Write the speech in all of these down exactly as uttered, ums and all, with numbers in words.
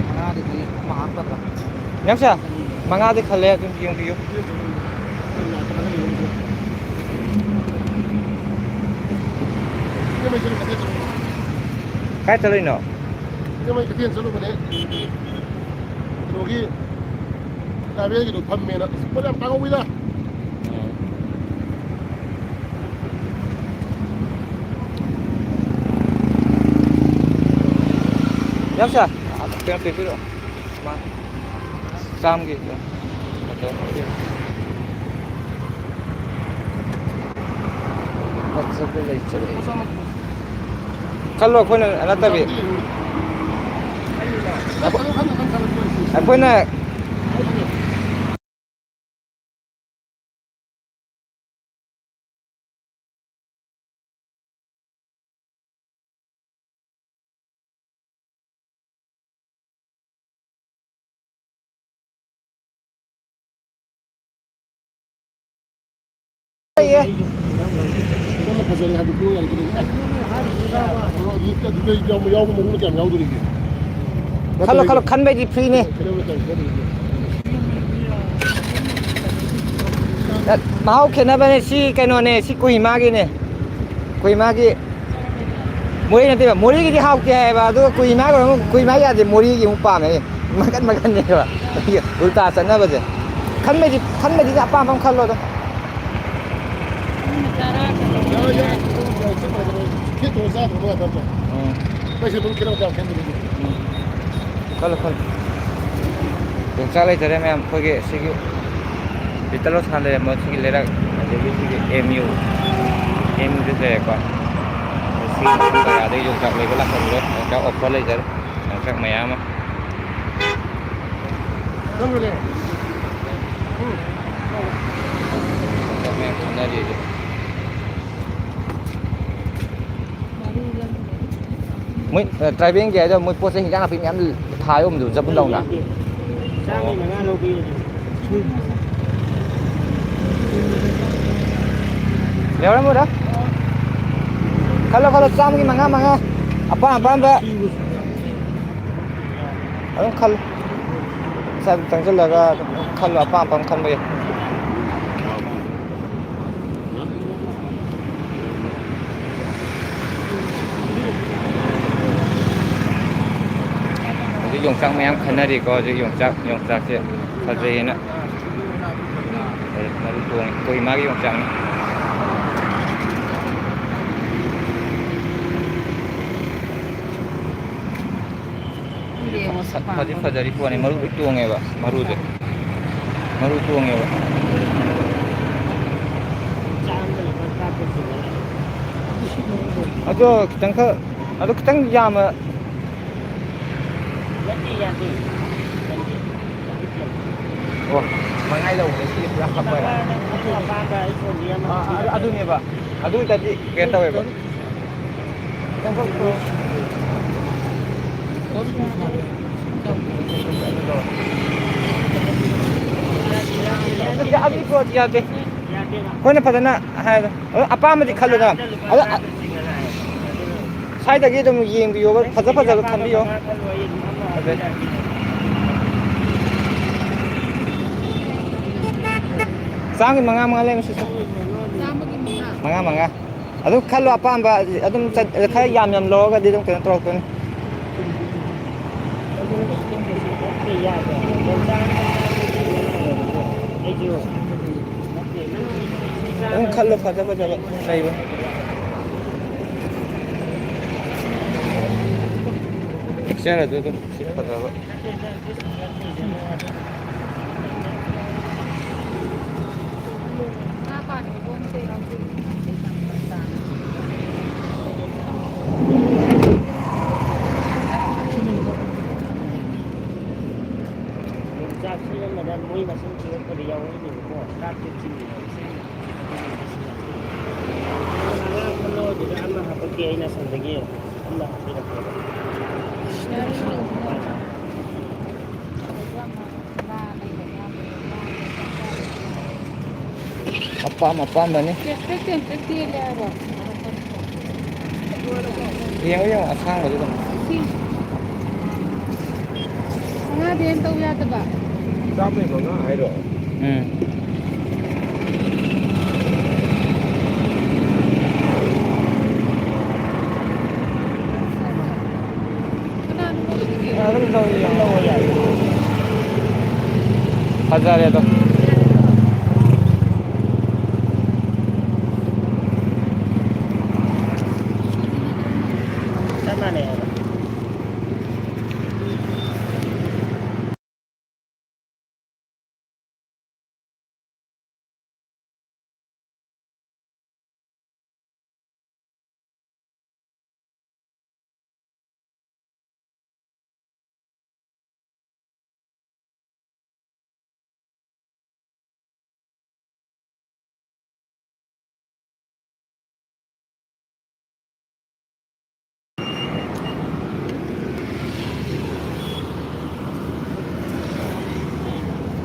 ꯃꯉꯥꯗꯤ ꯈꯜꯂꯦ, ꯑꯃ ꯍꯥꯞꯀꯗ꯭ꯔꯥ? ꯅꯪꯁꯦ? ꯃꯉꯥꯗꯤ ꯈꯜꯂꯦ, ꯑꯗꯨꯝ ꯌꯦꯡꯕꯤꯌꯨ꯫ ꯀꯥꯏ ꯆꯠꯂꯨꯏꯅꯣ? ꯏꯅꯝꯃꯩ ꯀꯩꯊꯦꯜ ꯆꯠꯂꯨꯕꯅꯦ꯫ ꯀꯩꯅꯣꯒꯤ ꯇ꯭ꯔꯥꯏꯕꯦꯜꯒꯤꯗꯣ ꯐꯝꯃꯦꯅ꯫ ꯑꯁ, ꯄꯣꯠ ꯌꯥꯝ ꯇꯥꯡꯍꯧꯋꯤꯗ꯫ ꯎꯝ꯫ ꯌꯥꯝ ꯁꯥ, ꯀꯩꯅꯣ ꯄꯤꯕꯤꯔꯛꯑꯣ꯫ ꯃꯥ ꯆꯥꯝꯒꯤ꯫ ꯈꯜꯂꯣ, ꯑꯩꯈꯣꯏꯅ ꯅꯠꯇꯕꯤ꯫ ꯑꯩꯈꯣꯏꯅ ꯂꯩꯌꯦ꯫ ꯅꯪꯅ ꯐꯖꯔꯦ ꯍꯥꯏꯕꯗꯨ ꯌꯥꯏ ꯀꯩꯅꯣ꯫ ꯑꯦ, ꯑꯗꯨꯗ ꯌꯥꯎꯕ ꯃꯔꯨꯅ ꯀꯌꯥꯝ ꯌꯥꯎꯗꯣꯔꯤꯒꯦ? ꯈꯜꯂꯣ, ꯈꯜꯂꯣ, ꯈꯟꯕꯩꯗꯤ ꯐ꯭ꯔꯤꯅꯦ꯫ ꯑꯦ, ꯃꯍꯥꯎ ꯈꯦꯠꯅꯕꯅꯦ꯫ ꯁꯤ ꯀꯩꯅꯣꯅꯦ, ꯁꯤ ꯀꯣꯍꯤꯃꯥꯒꯤꯅꯦ꯫ ꯀꯣꯍꯤꯃꯥꯒꯤ ꯃꯣꯔꯦ ꯅꯠꯇꯦꯕ, ꯃꯣꯔꯦꯒꯤꯗꯤ ꯍꯥꯎꯇꯦ ꯍꯥꯏꯌꯦꯕ, ꯑꯗꯨꯒ ꯀꯣꯍꯤꯃꯥꯒ ꯑꯃꯨꯛ, ꯀꯣꯍꯤꯃꯥ ꯌꯥꯗꯦ, ꯃꯣꯔꯦꯒꯤ ꯑꯃꯨꯛ ꯄꯥꯝꯃꯦ꯫ ꯃꯈꯟ ꯃꯈꯟꯅꯦꯕ꯫ ꯎꯜꯇꯥ ꯆꯠꯅꯕꯁꯦ꯫ ꯈꯟꯕꯩꯗꯤ, ꯈꯟꯕꯩꯗꯤ ꯑꯄꯥꯝꯕ ꯑꯃ ꯈꯜꯂꯣ ꯑꯗꯨꯝ꯫ ꯌꯥꯔꯦ, ꯌꯥꯔꯦ꯫ ꯈꯦꯠꯇꯣ ꯆꯥꯗ꯭ꯔꯣ ꯅꯣꯏ ꯑꯗꯣꯝꯗ? ꯎꯝ꯫ ꯃꯩꯁꯦ ꯑꯗꯨꯝ ꯈꯦꯠꯅꯕ ꯀꯌꯥꯝ ꯈꯦꯠꯅꯔꯤꯒꯦ? ꯎꯝ꯫ ꯈꯜꯂꯣ, ꯈꯜꯂꯣ꯫ ꯌꯣꯡꯆꯥꯛ ꯂꯩꯇꯔꯦ ꯃꯌꯥꯝ꯫ ꯑꯩꯈꯣꯏꯒꯤ ꯁꯤꯒꯤ ꯂꯤꯇꯜ ꯍꯣꯁ ꯍꯥꯟꯅ ꯂꯩꯔꯝꯕ ꯁꯤꯒꯤ ꯂꯩꯔꯛ, ꯑꯗꯒꯤ ꯁꯤꯒꯤ ꯑꯦꯝ ꯌꯨ, ꯑꯦꯝ ꯌꯨꯗ ꯂꯩꯔꯦꯀꯣ꯫ ꯁꯤ ꯖꯒꯥꯗ ꯌꯣꯡꯆꯥꯛ ꯂꯩꯕ ꯂꯥꯛꯄꯗꯨꯗ ꯌꯣꯡꯆꯥꯛ ꯑꯣꯐꯔ ꯂꯩꯖꯔꯦ꯫ ꯌꯣꯡꯆꯥꯛ ꯃꯌꯥꯝ ꯑꯃ꯫ ꯌꯣꯡꯆꯥꯛ ꯃꯌꯥꯝ ꯈꯟꯅꯔꯤ ꯍꯧꯖꯤꯛ꯫ ꯃꯣꯏ, ꯑ, ꯇ꯭ꯔꯥꯏꯕꯦꯜꯒꯤ ꯍꯥꯏꯗꯣ ꯃꯣꯏ ꯄꯣꯠ ꯆꯩ ꯍꯤꯟꯖꯥꯡ ꯅꯥꯄꯤ ꯃꯌꯥꯝ ꯊꯥ ꯌꯣꯟꯕꯗꯣ ꯖꯕꯨꯟꯗꯧꯅ? ꯆꯥꯝꯃꯒꯤ ꯃꯉꯥ ꯂꯧꯕꯤꯌꯨ꯫ ꯌꯥꯎꯔꯝꯃꯣꯏꯗ꯫ ꯈꯜꯂꯣ, ꯈꯜꯂꯣ, ꯆꯥꯝꯃꯒꯤ ꯃꯉꯥ, ꯃꯉꯥ꯫ ꯑꯄꯥꯝ ꯑꯄꯥꯝꯕ ꯑꯗꯨꯝ ꯈꯜꯂꯨ꯫ ꯏꯁꯥꯗ ꯆꯪꯁꯤꯜꯂꯒ ꯑꯗꯨꯝ ꯈꯜꯂꯣ, ꯑꯄꯥꯝ ꯑꯄꯥꯝꯕ ꯈꯟꯕ ꯌꯥꯏ꯫ ꯍꯧꯖꯤꯛ ꯌꯣꯡꯆꯥꯛ ꯃꯌꯥꯝ ꯈꯟꯅꯔꯤꯀꯣ, ꯍꯧꯖꯤꯛ ꯌꯣꯡꯆꯥꯛ, ꯌꯣꯡꯆꯥꯛꯁꯦ ꯐꯖꯩꯌꯦꯅ꯫ ꯃꯔꯨ ꯇꯣꯡꯉꯤ, ꯀꯣꯍꯤꯃꯥꯒꯤ ꯌꯣꯡꯆꯥꯛꯅꯤ꯫ ꯐꯗꯤ ꯐꯖꯔꯤ ꯄꯣꯠꯅꯤ, ꯃꯔꯨ ꯂꯣꯏ ꯇꯣꯡꯉꯦꯕ, ꯃꯔꯨꯁꯦ꯫ ꯃꯔꯨ ꯇꯣꯡꯉꯦꯕ꯫ ꯑꯗꯣ ꯈꯤꯇꯪ ꯈꯔ, ꯑꯗꯣ ꯈꯤꯇꯪ ꯌꯥꯝꯅ꯫ ꯑꯣ, ꯃꯉꯥꯏ ꯂꯧꯕꯗ ꯁꯤꯗꯤ ꯄꯨꯔꯥ ꯍꯥꯞꯄꯔ꯫ ꯑꯥ, ꯑꯗꯨ, ꯑꯗꯨꯅꯦꯕ꯫ ꯑꯗꯨ ꯑꯣꯏꯇꯥꯔꯗꯤ ꯀꯩꯅꯣ ꯇꯧꯋꯦꯕ꯫ ꯑꯗꯨꯗꯤ ꯑꯗꯨꯒꯤ ꯄꯣꯠ ꯌꯥꯗꯦ꯫ ꯑꯩꯈꯣꯏꯅ ꯐꯖꯅ ꯍꯥꯏꯔꯦ꯫ ꯑꯗꯣ ꯑꯄꯥꯝꯕꯗꯤ ꯈꯜꯂꯨꯗ꯫ ꯑꯗꯣ, ꯑ-, ꯁ꯭ꯋꯥꯏꯗꯒꯤ ꯑꯗꯨꯝ ꯌꯦꯡꯕꯤꯌꯣꯕ, ꯐꯖ ꯐꯖꯕ ꯈꯟꯕꯤꯌꯣ꯫ ꯐꯖꯩ꯫ ꯆꯥꯝꯃꯒꯤ ꯃꯉꯥ, ꯃꯉꯥ ꯂꯩꯔꯣ ꯁꯤꯁꯦ꯫ ꯆꯥꯝꯃꯒꯤ ꯃꯉꯥ꯫ ꯃꯉꯥ, ꯃꯉꯥ꯫ ꯑꯗꯨꯝ ꯈꯜꯂꯣ ꯑꯄꯥꯝꯕ, ꯑꯗꯨꯝ ꯆꯠ-, ꯈꯔ ꯌꯥꯝ ꯌꯥꯝ ꯂꯧꯔꯒꯗꯤ ꯑꯗꯨꯝ ꯀꯩꯅꯣ ꯇꯧꯔꯛꯇꯣꯏꯅꯤ꯫ ꯑꯗꯨꯝ ꯈꯜꯂꯣ, ꯐꯖ ꯐꯖꯕ ꯂꯩꯕꯅꯤ꯫ ꯑꯦꯛꯁꯦꯜ ꯑꯗꯨ ꯑꯗꯨꯝ ꯁꯤ ꯐꯖꯕ꯫ ꯌꯣꯡꯆꯥꯛꯁꯤ ꯑꯃꯗ ꯃꯣꯏ ꯃꯁꯤꯡ ꯊꯤꯔꯛꯄꯗ ꯌꯥꯎꯔꯛꯏꯅꯦꯕꯀꯣ, ꯆꯥꯛꯁꯦ ꯆꯤꯡꯉꯤꯅꯦꯕ꯫ ꯑꯉꯥꯡꯕ ꯂꯧꯔꯗꯨꯅ ꯑꯃ ꯍꯥꯄꯛꯀꯦ, ꯑꯩꯅ ꯑꯁꯣꯝꯗꯒꯤ ꯑꯃ ꯍꯥꯞꯄꯤꯔꯛꯀꯦꯕ꯫ ꯑꯄꯥꯝ ꯑꯄꯥꯝꯕꯅꯤ꯫ ꯇꯦꯟꯇꯛ ꯇꯦꯟꯇꯛ ꯇꯦꯜꯂꯦ ꯍꯥꯏꯕ꯫ ꯌꯦꯡꯉꯣ, ꯌꯦꯡꯉꯣ, ꯑꯁꯥꯡꯕꯗꯣ ꯑꯗꯨꯝ꯫ ꯁꯤ ꯃꯉꯥꯗꯤ ꯍꯦꯟꯅ ꯇꯧ ꯌꯥꯗꯕ꯫ ꯆꯥꯝꯃꯩ ꯃꯉꯥ ꯍꯥꯏꯔꯣ? ꯎꯝ꯫ ꯀꯅꯥꯅꯣ ꯂꯧꯔꯤꯁꯦ? ꯑꯗꯨꯝ ꯂꯧ-, ꯂꯧ ꯌꯥꯏ꯫ ꯐꯖꯔꯦ ꯑꯗꯣ꯫ ꯆꯞ ꯃꯥꯟꯅꯩ ꯍꯥꯏꯕ꯫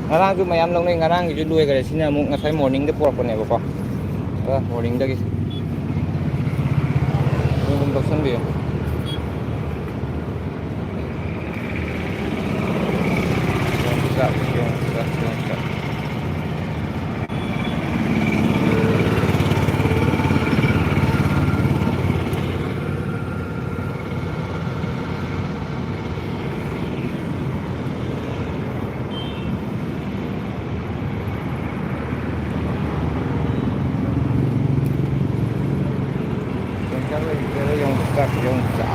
ꯉꯔꯥꯡꯁꯨ ꯃꯌꯥꯝ ꯂꯧꯅꯩ, ꯉꯔꯥꯡꯒꯤꯁꯨ ꯂꯣꯏꯈꯔꯦ꯫ ꯁꯤꯅ ꯑꯃꯨꯛ ꯉꯁꯥꯏ ꯃꯣꯔꯅꯤꯡꯗ ꯄꯨꯔꯛꯄꯅꯦꯕꯀꯣ, ꯑ, ꯃꯣꯔꯅꯤꯡꯗꯒꯤ ꯑꯗꯨꯝ ꯂꯧꯁꯟꯕꯤꯌꯨ꯫ ꯌꯣꯡꯆꯥꯛ, ꯌꯣꯡꯆꯥꯛ, ꯌꯣꯡꯆꯥꯛ꯫ ꯌꯣꯡꯆꯥꯛ ꯂꯩꯇ꯭ꯔꯦꯗ, ꯌꯣꯡꯆꯥꯛ, ꯌꯣꯡꯆꯥꯛ꯫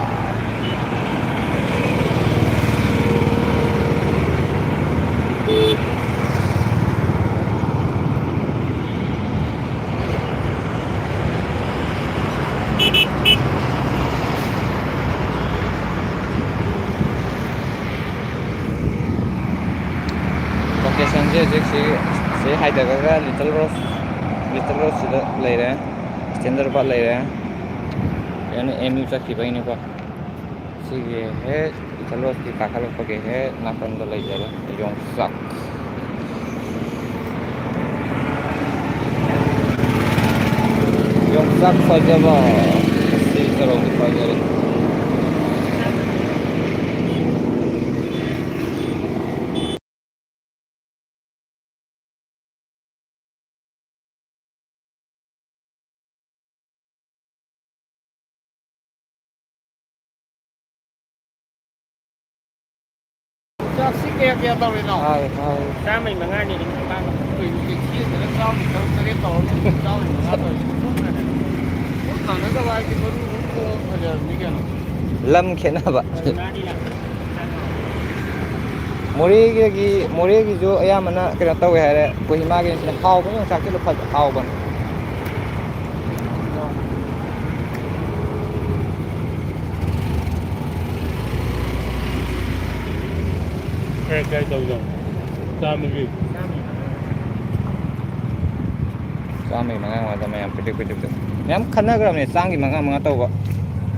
Locationꯁꯦ ꯍꯧꯖꯤꯛ ꯁꯤ, ꯁꯤ ꯍꯥꯏꯊꯔꯒ Little Road, Little Roadꯁꯤꯗ ꯂꯩꯔꯦ, Standard Park ꯂꯩꯔꯦ, ꯀꯩꯅꯣ, M U ꯆꯠꯈꯤꯕꯩꯅꯦꯀꯣ꯫ ꯁꯤꯒꯤ ꯍꯦꯛ Little Roadꯀꯤ ꯀꯥꯈꯠꯂꯛꯄꯒꯤ ꯍꯦꯛ ꯅꯥꯀꯟꯗ ꯂꯩꯖꯔꯦ ꯌꯣꯡꯆꯥꯛ꯫ ꯌꯣꯡꯆꯥꯛ ꯐꯖꯕ ꯑꯁꯤ ꯇꯧꯔꯝꯃꯗꯤ ꯐꯖꯔꯦ꯫ ꯆꯥꯛꯁꯤ ꯀꯌꯥ ꯀꯌꯥ ꯇꯧꯔꯤꯅꯣ? ꯍꯥꯏ, ꯍꯥꯏ꯫ ꯆꯥꯝꯃꯩ ꯃꯉꯥꯅꯤ ꯑꯗꯨꯝ ꯈꯛꯇꯪ꯫ ꯑꯩꯈꯣꯏ ꯍꯧꯖꯤꯛ ꯁꯤꯗꯅ ꯆꯥꯝꯃꯩ ꯇꯔꯨꯛ ꯇꯔꯦꯠ ꯇꯧꯔꯒ ꯆꯥꯝꯃꯩ ꯃꯉꯥ ꯇꯧꯔꯤꯁꯤ ꯄꯨꯟꯅꯅꯦ꯫ ꯄꯨꯟ ꯃꯥꯟꯅꯗꯕ ꯍꯥꯏꯗꯤ ꯃꯔꯨ ꯃꯔꯨ ꯐꯖꯕꯅꯤ ꯀꯩꯅꯣ꯫ ꯂꯝ ꯈꯦꯠꯅꯕ꯫ ꯃꯥꯅꯤ, ꯃꯥꯅꯤ꯫ ꯃꯣꯔꯦꯒꯤ, ꯃꯣꯔꯦꯒꯤꯁꯨ ꯑꯌꯥꯝꯕꯅ ꯀꯩꯅꯣ ꯇꯧꯋꯦ ꯍꯥꯏꯔꯦ꯫ ꯀꯣꯍꯤꯃꯥꯒꯤꯁꯤꯅ ꯍꯥꯎꯕꯅꯤ, ꯌꯣꯡꯆꯥꯛꯁꯨ ꯐꯖ ꯍꯥꯎꯕꯅꯤ꯫ ꯀꯌꯥ ꯀꯌꯥ ꯇꯧꯔꯤꯅꯣ? ꯆꯥꯝꯃꯒꯤ꯫ ꯆꯥꯝꯃꯒꯤ ꯃꯉꯥ ꯃꯉꯥ ꯇꯧ ꯃꯌꯥꯝ ꯄꯤꯗꯤꯛ ꯄꯤꯗꯤꯛ ꯄꯤꯗꯤꯛ꯫ ꯃꯌꯥꯝ ꯈꯟꯅꯈ꯭ꯔꯕꯅꯦ ꯆꯥꯝꯃꯒꯤ ꯃꯉꯥ ꯃꯉꯥ ꯇꯧꯕ꯫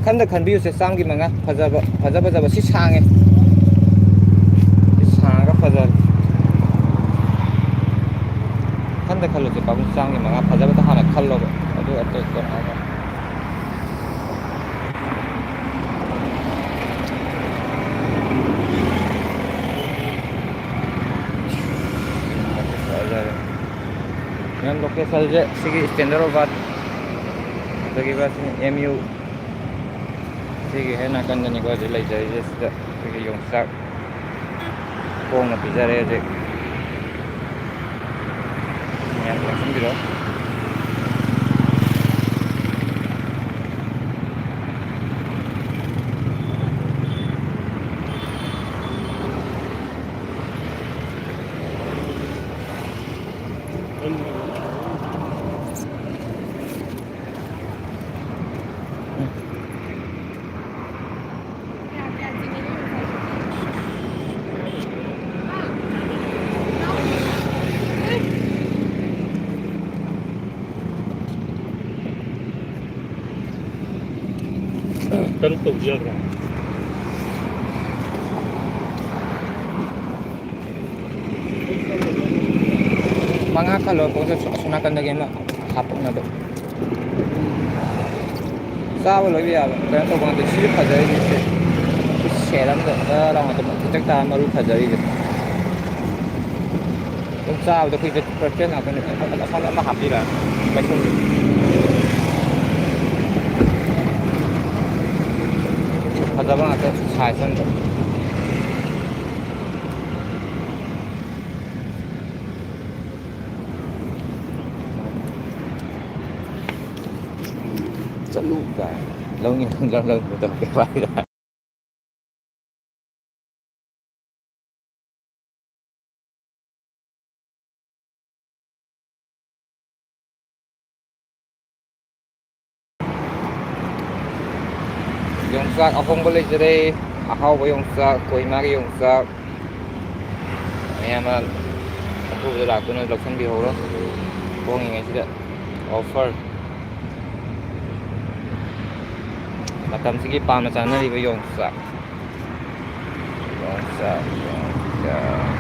ꯈꯟꯗ ꯈꯟꯕꯤꯌꯨꯁꯦ, ꯆꯥꯝꯃꯒꯤ ꯃꯉꯥ꯫ ꯐꯖꯕ, ꯐꯖ ꯐꯖꯕ꯫ ꯁꯤ ꯁꯥꯡꯉꯦ꯫ ꯁꯤ ꯁꯥꯡꯉꯒ ꯐꯖꯔꯦ꯫ ꯈꯟꯗ ꯈꯜꯂꯨꯁꯦ ꯄꯥꯕꯨꯡ, ꯆꯥꯝꯃꯒꯤ ꯃꯉꯥ꯫ ꯐꯖꯕꯗ ꯍꯥꯟꯅ ꯈꯜꯂꯣꯕ꯫ ꯑꯗꯨ ꯑꯇꯩ ꯀꯣꯟꯅ ꯍꯥꯏꯔꯣ꯫ ꯐꯖꯔꯦ꯫ ꯃꯦꯝ, ꯂꯣꯀꯦꯁꯟꯁꯦ ꯁꯤꯒꯤ ꯁ꯭ꯇꯦꯟꯗꯔꯠ ꯑꯣꯐ ꯑꯥꯔꯠ, ꯑꯗꯒꯤ ꯁꯤꯅ ꯑꯦꯝ ꯌꯨ꯫ ꯁꯤꯒꯤ ꯍꯦꯛ ꯅꯥꯀꯟꯗꯅꯤꯀꯣ ꯍꯧꯖꯤꯛ ꯂꯩꯖꯔꯤꯁꯦ꯫ ꯁꯤꯗ ꯑꯩꯈꯣꯏꯒꯤ ꯌꯣꯡꯆꯥꯛ ꯍꯣꯡꯅ ꯄꯤꯖꯔꯦ ꯍꯧꯖꯤꯛ꯫ ꯃꯌꯥꯝ ꯆꯪꯁꯤꯟꯕꯤꯔꯣ꯫ ꯇꯔꯨꯛ ꯇꯧꯕ ꯌꯥꯗ꯭ꯔꯣ? ꯃꯉꯥ ꯈꯜꯂꯣ, ꯄꯣꯠꯁꯦ ꯑꯁꯣꯝ ꯅꯥꯀꯟꯗꯒꯤ ꯑꯃ ꯍꯥꯞꯄꯛꯅꯕ꯫ ꯆꯥꯕ ꯂꯣꯏꯕ ꯌꯥꯕ ꯀꯩꯅꯣ ꯇꯧꯕ ꯉꯥꯛꯇ꯫ ꯁꯤꯁꯨ ꯐꯖꯔꯤꯅꯦ ꯁꯦ꯫ ꯁꯦꯠ ꯑꯃꯗ ꯖꯔ ꯂꯥꯎꯅ ꯑꯗꯨꯝ ꯊꯤꯇꯛ ꯇꯥꯔ ꯃꯔꯨ ꯐꯖꯔꯤꯁꯦ꯫ ꯑꯗꯨꯝ ꯆꯥꯕꯗ ꯑꯩꯈꯣꯏ ꯚꯦꯖꯤꯇꯦꯔꯤꯌꯟ ꯉꯥꯛꯇꯅꯤ꯫ ꯑꯁꯣꯝꯗ ꯑꯃ ꯍꯥꯞꯄꯤꯔ ꯃꯥꯏꯁꯣꯝꯁꯦ꯫ ꯐꯖꯕ ꯉꯥꯛꯇ ꯁꯥꯏꯖ ꯑꯝꯗ꯫ ꯆꯠꯂꯨ ꯀꯥꯏ ꯂꯧꯅꯤꯡ ꯂꯧꯅꯤꯡ ꯇꯧꯔꯛꯀꯦ ꯍꯥꯏꯗ꯫ ꯌꯣꯡꯆꯥꯛ ꯑꯍꯣꯡꯕ ꯂꯩꯖꯔꯦ꯫ ꯑꯍꯥꯎꯕ ꯌꯣꯡꯆꯥꯛ, ꯀꯣꯍꯤꯃꯥꯒꯤ ꯌꯣꯡꯆꯥꯛ꯫ ꯃꯌꯥꯝ ꯑꯃ ꯑꯊꯨꯕꯗ ꯂꯥꯛꯇꯨꯅ ꯂꯧꯁꯤꯟꯕꯤꯍꯧꯔꯣ꯫ ꯍꯣꯡꯉꯤꯉꯩꯁꯤꯗ ꯑꯣꯐꯔ꯫ ꯃꯇꯝꯁꯤꯒꯤ ꯄꯥꯝꯅ ꯆꯥꯅꯔꯤꯕ ꯌꯣꯡꯆꯥꯛ꯫ ꯌꯣꯡꯆꯥꯛ, ꯌꯣꯡꯆꯥꯛ꯫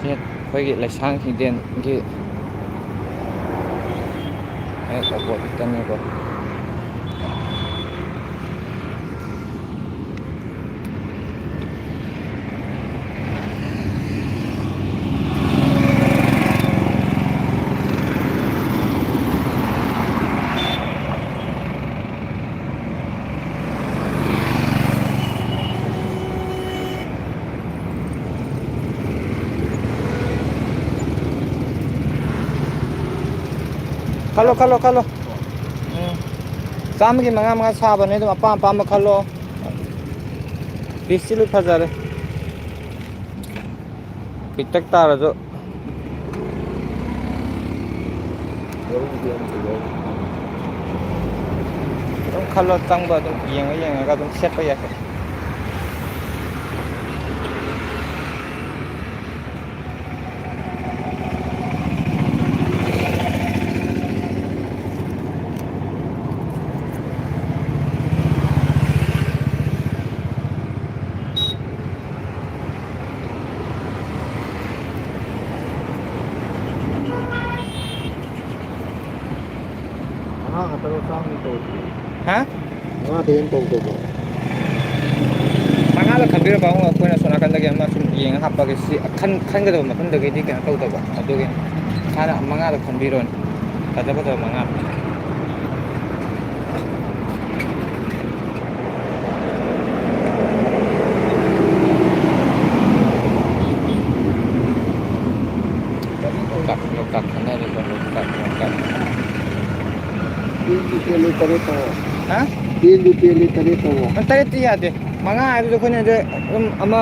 ꯁꯤ ꯑꯩꯈꯣꯏꯒꯤ ꯂꯩꯁꯥꯡ ꯍꯤꯗꯦꯟꯒꯤ ꯍꯦꯛ ꯑꯣꯄꯣꯖꯤꯠꯇꯅꯤꯀꯣ꯫ ꯈꯜꯂꯣ, ꯈꯜꯂꯣ, ꯈꯜꯂꯣ꯫ ꯎꯝ꯫ ꯆꯥꯝꯃꯒꯤ ꯃꯉꯥ ꯃꯉꯥ ꯁꯥꯕꯅꯦ, ꯑꯗꯨꯝ ꯑꯄꯥꯝ ꯑꯄꯥꯝꯕ ꯈꯜꯂꯣ꯫ ꯄꯤꯁꯇꯤ ꯂꯣꯏ ꯐꯖꯔꯦ꯫ ꯄꯤꯛꯇꯛ ꯇꯥꯔꯁꯨ꯫ ꯑꯗꯨꯝ ꯈꯜꯂꯣ, ꯆꯪꯕ ꯑꯗꯨꯝ ꯌꯦꯡꯉ ꯌꯦꯡꯉꯒ ꯑꯗꯨꯝ ꯁꯦꯠꯄ ꯌꯥꯏ꯫ ꯃꯉꯥ ꯈꯛꯇꯔꯣ ꯆꯥꯝꯃꯒꯤ ꯇꯧꯔꯤꯁꯦ? ꯍꯥ? ꯃꯉꯥꯗꯩ ꯍꯦꯟꯅ ꯇꯧꯗꯕ꯭ꯔꯣ? ꯃꯉꯥꯗ ꯈꯟꯕꯤꯔꯣ ꯄꯥꯕꯨꯡ, ꯑꯩꯈꯣꯏꯅ ꯁꯣꯝ ꯅꯥꯀꯟꯗꯒꯤ ꯑꯃ ꯁꯨꯝ ꯌꯦꯡꯉ ꯍꯥꯞꯄꯒꯦ꯫ ꯁꯤ ꯈꯟ-, ꯈꯟꯒꯗꯕ ꯃꯐꯝꯗꯒꯤꯗꯤ ꯀꯩꯅꯣ ꯇꯧꯗꯕ, ꯑꯗꯨꯒꯤ ꯏꯁꯥꯅ ꯃꯉꯥꯗ ꯈꯟꯕꯤꯔꯣꯅꯦ꯫ ꯐꯖ ꯐꯖꯕ ꯃꯉꯥ꯫ ꯂꯣꯛꯇꯥꯛ, ꯂꯣꯛꯇꯥꯛ ꯈꯟꯅꯔꯤꯕ, ꯂꯣꯛꯇꯥꯛ, ꯂꯣꯛꯇꯥꯛ꯫ ꯇꯦꯟꯁꯨ ꯇꯦꯜꯂꯤ, ꯇꯔꯦꯠ ꯇꯧꯔꯣ꯫ ꯍꯥ? ꯇꯦꯟꯁꯨ ꯇꯦꯜꯂꯤ, ꯇꯔꯦꯠ ꯇꯧꯔꯣ꯫ ꯇꯔꯦꯠꯇꯤ ꯌꯥꯗꯦ꯫ ꯃꯉꯥ ꯍꯥꯏꯕꯗꯣ ꯑꯩꯈꯣꯏꯅ ꯍꯧꯖꯤꯛ ꯑꯗꯨꯝ ꯑꯃ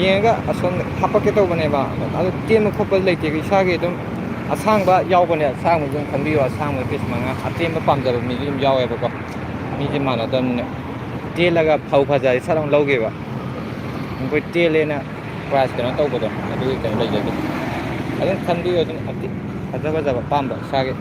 ꯌꯦꯡꯉꯒ ꯑꯁꯣꯝꯗ ꯍꯥꯞꯄꯛꯀꯦ ꯇꯧꯕꯅꯦꯕ꯫ ꯑꯗꯨ ꯇꯦꯟꯕ ꯈꯣꯠꯄ ꯂꯩꯇꯦ꯫ ꯏꯁꯥꯒꯤ ꯑꯗꯨꯝ ꯑꯁꯥꯡꯕ ꯌꯥꯎꯕꯅꯦ꯫ ꯑꯁꯥꯡꯕꯁꯨ ꯑꯗꯨꯝ ꯈꯟꯕꯤꯌꯣ꯫ ꯑꯁꯥꯡꯕꯗ ꯄꯤꯁ ꯃꯉꯥ꯫ ꯑꯇꯦꯟꯕ ꯄꯥꯝꯖꯕ ꯃꯤꯁꯨ ꯑꯗꯨꯝ ꯌꯥꯎꯋꯦꯕꯀꯣ꯫ ꯃꯤꯁꯦ ꯃꯥꯟꯅꯗꯕꯅꯤꯅ꯫ ꯇꯦꯜꯂꯒ ꯐꯧ ꯐꯖꯔꯗꯤ ꯁꯠ ꯂꯥꯎꯅ ꯂꯧꯒꯦꯕ꯫ ꯑꯩꯈꯣꯏ ꯇꯦꯜꯂꯦꯅ ꯄ꯭ꯔꯥꯏꯁ ꯀꯩꯅꯣ ꯇꯧꯕꯗꯣ ꯑꯗꯨꯒꯤ ꯀꯩꯅꯣ ꯂꯩꯖꯗꯦ꯫ ꯑꯗꯨꯝ ꯈꯟꯕꯤꯌꯨ, ꯑꯗꯨꯝ ꯑꯇꯤ-, ꯐꯖ ꯐꯖꯕ ꯑꯄꯥꯝꯕ ꯏꯁꯥꯒꯤ꯫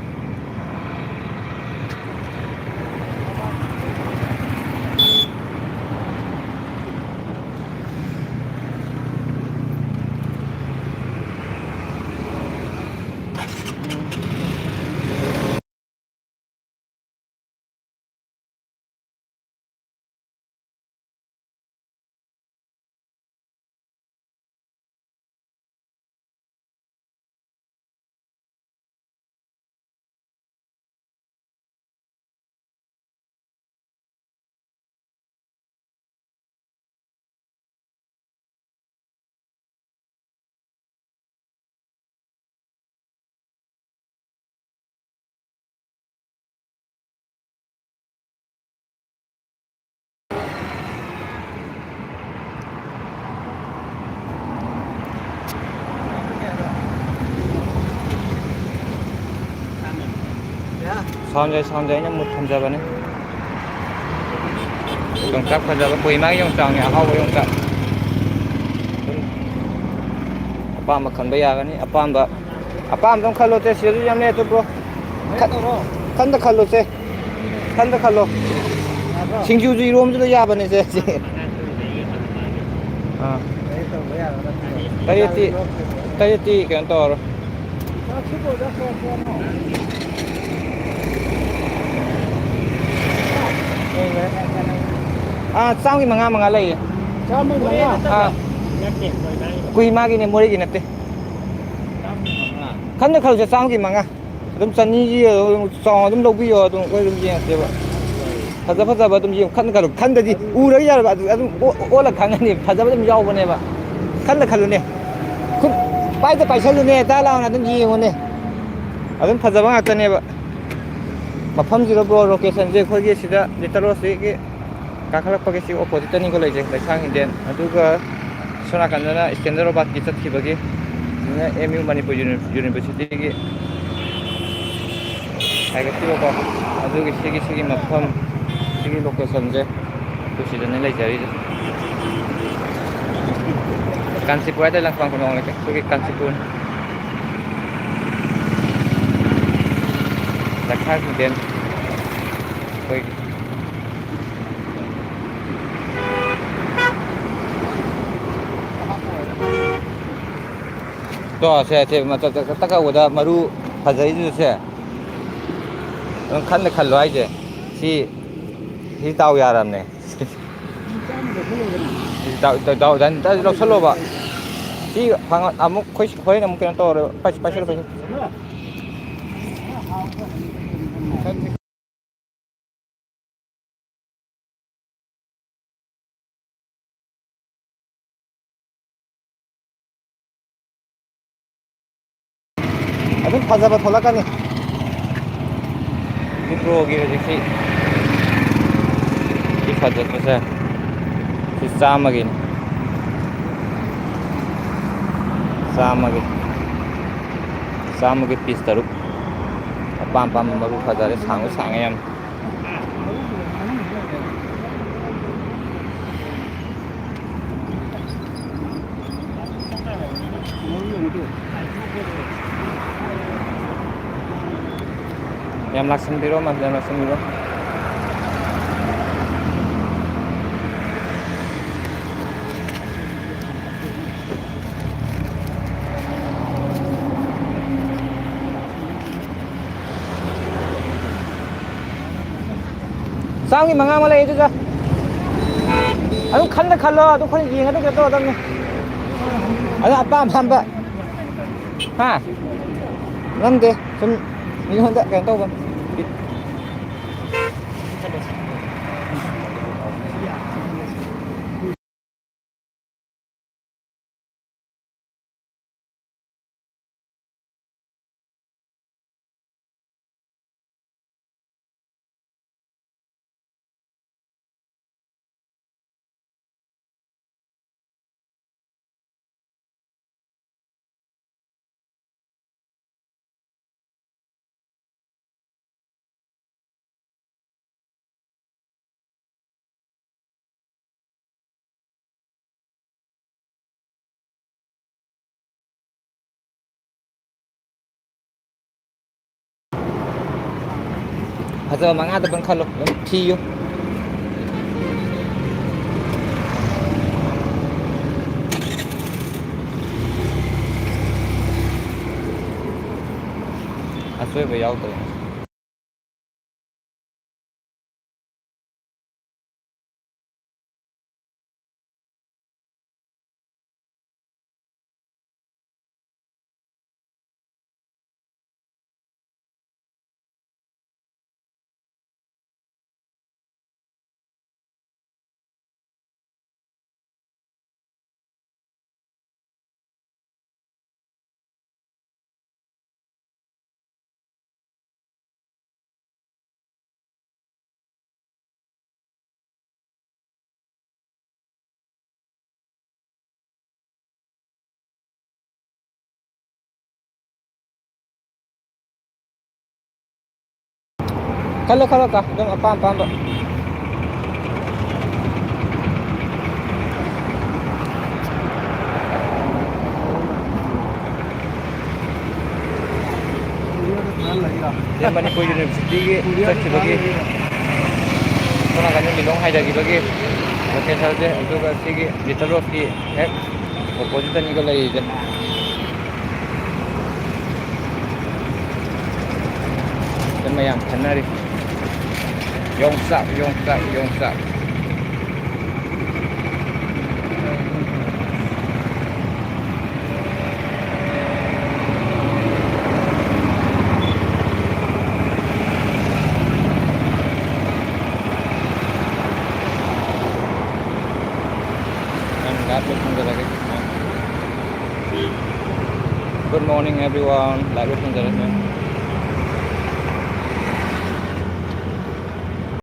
ꯁꯥꯎꯟꯁꯦ, ꯁꯥꯎꯟꯁꯦ ꯑꯩꯅ ꯃꯨꯠ ꯊꯝꯖꯕꯅꯤ꯫ ꯌꯣꯡꯆꯥꯛ ꯐꯖꯕ, ꯀꯣꯍꯤꯃꯥꯒꯤ ꯌꯣꯡꯆꯥꯛꯅꯦ, ꯑꯍꯥꯎꯕ ꯌꯣꯡꯆꯥꯛ꯫ ꯑꯗꯨꯝ ꯑꯄꯥꯝꯕ ꯈꯟꯕ ꯌꯥꯒꯅꯤ꯫ ꯑꯄꯥꯝꯕ, ꯑꯄꯥꯝꯕ ꯑꯗꯨꯝ ꯈꯜꯂꯣ ꯁꯦ꯫ ꯁꯤꯗꯁꯨ ꯌꯥꯝ ꯂꯩ ꯑꯇꯣꯞꯄ꯫ ꯈꯟ-, ꯈꯟꯗ ꯈꯜꯂꯣ ꯁꯦ꯫ ꯈꯟꯗ ꯈꯜꯂꯣ꯫ ꯁꯤꯡꯖꯨꯁꯨ ꯏꯔꯣꯝꯕꯁꯨ ꯂꯣꯏ ꯌꯥꯕꯅꯦ ꯁꯦ꯫ ꯑꯥ꯫ ꯇꯔꯦꯠꯇꯤ, ꯇꯔꯦꯠꯇꯤ ꯀꯩꯅꯣ ꯇꯧꯔꯔꯣꯏ꯫ ꯑꯥ, ꯆꯥꯝꯃꯒꯤ ꯃꯉꯥ, ꯃꯉꯥ ꯂꯩꯌꯦ꯫ ꯆꯥꯝꯃꯒꯤ ꯃꯉꯥ? ꯑꯥ꯫ ꯀꯨꯏ ꯃꯥꯒꯤꯅꯦ, ꯃꯣꯔꯦꯒꯤ ꯅꯠꯇꯦ꯫ ꯈꯟꯗ ꯈꯜꯂꯨꯁꯦ, ꯆꯥꯝꯃꯒꯤ ꯃꯉꯥ꯫ ꯑꯗꯨꯝ ꯆꯅꯤꯒꯤ ꯑꯗꯨꯝ ꯆꯥꯎꯅ ꯑꯗꯨꯝ ꯂꯧꯕꯤꯌꯣ, ꯑꯗꯨꯝ ꯑꯩꯈꯣꯏ ꯑꯗꯨꯝ ꯌꯦꯡꯉꯛꯀꯦꯕ꯫ ꯐꯖ ꯐꯖꯕ ꯑꯗꯨꯝ ꯌꯦꯡꯉꯨ, ꯈꯟꯗ ꯈꯜꯂꯨ꯫ ꯈꯟꯗꯗꯤ ꯎꯔꯒ ꯌꯥꯔꯣꯏꯕ, ꯑꯗꯨ ꯑꯗꯨꯝ ꯑꯣ-, ꯑꯣꯜꯂ ꯈꯪꯉꯅꯤ, ꯐꯖꯕ ꯑꯗꯨꯝ ꯌꯥꯎꯕꯅꯦꯕ꯫ ꯈꯟꯗ ꯈꯜꯂꯨꯅꯦ꯫ ꯈꯨꯠ ꯄꯥꯏꯗ ꯄꯥꯏꯁꯜꯂꯨꯅꯦ, ꯇꯥ ꯂꯥꯎꯅ ꯑꯗꯨꯝ ꯌꯦꯡꯉꯨꯅꯦ꯫ ꯑꯗꯨꯝ ꯐꯖꯕ ꯉꯥꯛꯇꯅꯦꯕ꯫ ꯃꯐꯝꯁꯤꯗ ꯕ꯭ꯔꯣ, ꯂꯣꯀꯦꯁꯟꯁꯦ ꯑꯩꯈꯣꯏꯒꯤ ꯁꯤꯗ ꯂꯤꯇꯜ ꯔꯣꯁꯁꯤꯒꯤ ꯀꯥꯈꯠꯂꯛꯄꯒꯤ ꯁꯤ ꯑꯣꯄꯣꯖꯤꯠꯇꯅꯤꯀꯣ ꯂꯩꯖꯦ, ꯂꯩꯁꯥꯡ ꯍꯤꯟꯗꯦꯟ꯫ ꯑꯗꯨꯒ ꯁꯣꯝ ꯅꯥꯀꯟꯗꯅ ꯏꯁꯇꯦꯟꯗꯔꯣꯕꯥꯗꯀꯤ ꯆꯠꯈꯤꯕꯒꯤ, ꯁꯤꯅ ꯑꯦꯝ ꯌꯨ ꯃꯅꯤꯄꯨꯔ ꯌꯨꯅꯤ-, ꯌꯨꯅꯤꯚꯔꯁꯤꯇꯤꯒꯤ ꯍꯥꯏꯒꯠꯈꯤꯕꯀꯣ꯫ ꯑꯗꯨꯒꯤ ꯁꯤꯒꯤ, ꯁꯤꯒꯤ ꯃꯐꯝ, ꯁꯤꯒꯤ ꯂꯣꯀꯦꯁꯟꯁꯦ ꯑꯩꯈꯣꯏ ꯁꯤꯗꯅꯦ ꯂꯩꯖꯔꯤꯁꯦ꯫ ꯀꯥꯟꯆꯤꯄꯨꯔ ꯍꯥꯏꯇꯥꯔꯦ, ꯂꯪꯐꯥꯡ ꯈꯨꯅꯧ ꯂꯩꯀꯥꯏ, ꯑꯩꯈꯣꯏꯒꯤ ꯀꯥꯟꯆꯤꯄꯨꯔꯅꯤ꯫ ꯂꯩꯈꯥ ꯈꯨꯗꯦꯟ ꯑꯩꯈꯣꯏꯒꯤ꯫ ꯇꯣ, ꯁꯦ, ꯁꯦ, ꯃꯊꯛꯇ ꯇꯛ ꯀꯛꯎꯕꯗ ꯃꯔꯨ ꯐꯖꯩꯗꯨ ꯁꯦ꯫ ꯑꯗꯨꯝ ꯈꯟꯗ ꯈꯜꯂꯣ ꯍꯥꯏꯁꯦ꯫ ꯁꯤ, ꯁꯤ ꯗꯥꯎ ꯌꯥꯔꯕꯅꯦ꯫ ꯗꯥꯎ, ꯗꯥꯎ, ꯗꯥꯎ, ꯗꯥꯎ ꯂꯧꯁꯜꯂꯣꯕ꯫ ꯁꯤ ꯐꯪꯉ-, ꯑꯃꯨꯛ ꯑꯩꯈꯣꯏ ꯍꯣꯔꯦꯟ ꯑꯃꯨꯛ ꯀꯩꯅꯣ ꯇꯧꯔꯣꯏ꯫ ꯄꯥꯏꯁꯤ, ꯄꯥꯏꯁꯤꯜꯂꯣ, ꯄꯥꯏꯁꯤꯜꯂꯣ꯫ ꯑꯗꯨꯝ ꯐꯖꯕ ꯊꯣꯛꯂꯛꯀꯅꯤ꯫ ꯄꯤꯄ꯭ꯔꯣꯒꯤ ꯍꯧꯖꯤꯛꯁꯤ ꯁꯤ ꯐꯖꯕꯁꯦ ꯁꯤ ꯆꯥꯝꯃꯒꯤꯅꯤ꯫ ꯆꯥꯝꯃꯒꯤ, ꯆꯥꯝꯃꯒꯤ ꯄꯤꯁ ꯇꯔꯨꯛ꯫ ꯄꯥꯝ ꯄꯥꯝꯕ ꯃꯔꯨ ꯐꯖꯔꯦ, ꯁꯥꯡꯁꯨ ꯁꯥꯡꯉꯦ ꯌꯥꯝ꯫ ꯌꯥꯝ ꯂꯥꯛꯁꯟꯕꯤꯔꯣ, ꯃꯥ ꯌꯥꯝ ꯂꯥꯛꯁꯟꯕꯤꯔꯣ꯫ ꯆꯥꯝꯃꯒꯤ ꯃꯉꯥ ꯑꯃ ꯂꯩ ꯑꯗꯨꯗ꯫ ꯑꯗꯨꯝ ꯈꯟꯗ ꯈꯜꯂꯣ, ꯑꯗꯨ ꯑꯩꯈꯣꯏꯅ ꯌꯦꯡꯉꯒ ꯀꯩꯅꯣ ꯇꯧꯒꯗꯕꯅꯤ꯫ ꯑꯗꯨ ꯑꯄꯥꯝ ꯑꯄꯥꯝꯕ꯫ ꯍꯥ? ꯅꯝꯗꯦ꯫ ꯁꯨꯝ ꯃꯤꯉꯣꯟꯗ ꯀꯩꯅꯣ ꯇꯧꯕ꯫ ꯐꯖꯕ ꯃꯉꯥꯗ ꯄꯪꯈꯜꯂꯣ, ꯑꯗꯨꯝ ꯊꯤꯌꯨ꯫ ꯑꯁꯣꯏꯕ ꯌꯥꯎꯗꯕ꯫ ꯈꯜꯂꯣ, ꯈꯜꯂꯣ, ꯀꯥ, ꯑꯗꯨꯝ ꯑꯄꯥꯝ ꯑꯄꯥꯝꯕ꯫ ꯁꯤ ꯃꯅꯤꯄꯨꯔ ꯌꯨꯅꯤꯚꯔꯁꯤꯇꯤꯒꯤ ꯆꯠꯈꯤꯕꯒꯤ ꯁꯣꯝ ꯅꯥꯀꯟꯗ ꯂꯤꯂꯣꯡ ꯍꯥꯏꯊꯈꯤꯕꯒꯤ ꯂꯣꯀꯦꯁꯟꯁꯦ, ꯑꯗꯨꯒ ꯁꯤꯒꯤ ꯂꯤꯇꯜ ꯔꯣꯗꯀꯤ ꯍꯦꯛ ꯑꯣꯄꯣꯖꯤꯠꯇꯅꯤꯀꯣ ꯂꯩꯔꯤꯁꯦ꯫ ꯁꯤꯗ ꯃꯌꯥꯝ ꯈꯟꯅꯔꯤ꯫ ꯌꯣꯡꯆꯥꯛ, ꯌꯣꯡꯆꯥꯛ, ꯌꯣꯡꯆꯥꯛ꯫ ꯌꯥꯝ ꯂꯥꯞꯅ ꯊꯝꯖꯔꯒꯦ꯫ Good morning everyone. ꯂꯥꯏꯚ ꯂꯣꯏꯁꯤꯟꯖꯔꯒꯦ꯫